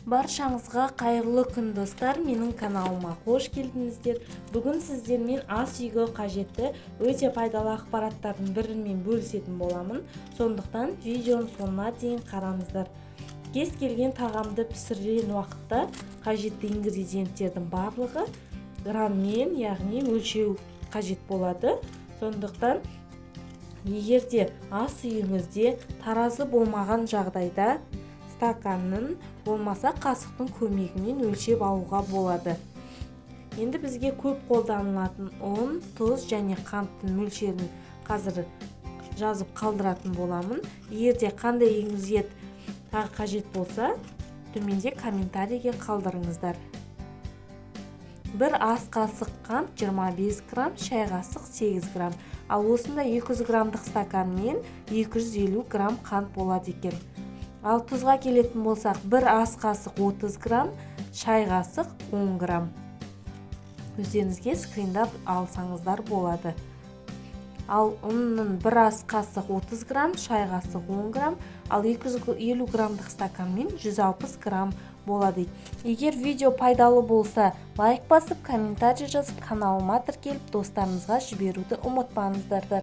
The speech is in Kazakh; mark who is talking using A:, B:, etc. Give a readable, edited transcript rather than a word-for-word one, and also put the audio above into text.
A: Баршаңызға қайырлы күн, достар! Менің каналыма қош келдіңіздер! Бүгін сіздермен ас үйге қажетті өте пайдалы ақпараттардың бірімен бөлісетін боламын. Сондықтан видеоның соңына дейін қараңыздар. Кез келген тағамды пісірген уақытта қажетті ингредиенттердің барлығы грамммен, яғни өлшеу қажет болады. Сондықтан егер де ас үйіңізде таразы болмаған жағдайда, стаканның болмаса қасықтың көмегімен өлшеп алуға болады. Енді бізге көп қолданылатын ұн, тұз және қанттың мөлшерін қазір жазып қалдыратын боламын. Егер де қандай ингредиент тағы қажет болса, төменде комментарийге қалдырыңыздар. 1 ас қасық қант 25 грамм, шай қасық 8 грамм. Ал осындай 200 граммдық стаканмен 250 грамм қант болады екен. Ал тұзға келетін болсақ, 1 ас қасық 30 грамм, шай қасық 10 грамм. Өздеріңізге скриндап алсаңыздар болады. Ал ұнның 1 ас қасық 30 грамм, шай қасық 10 грамм, ал 250 граммдық стаканмен 160 грамм болады. Егер видео пайдалы болса, лайк басып, комментарий жазып, каналыма тіркеліп, достарыңызға жіберуді ұмытпаңыздар.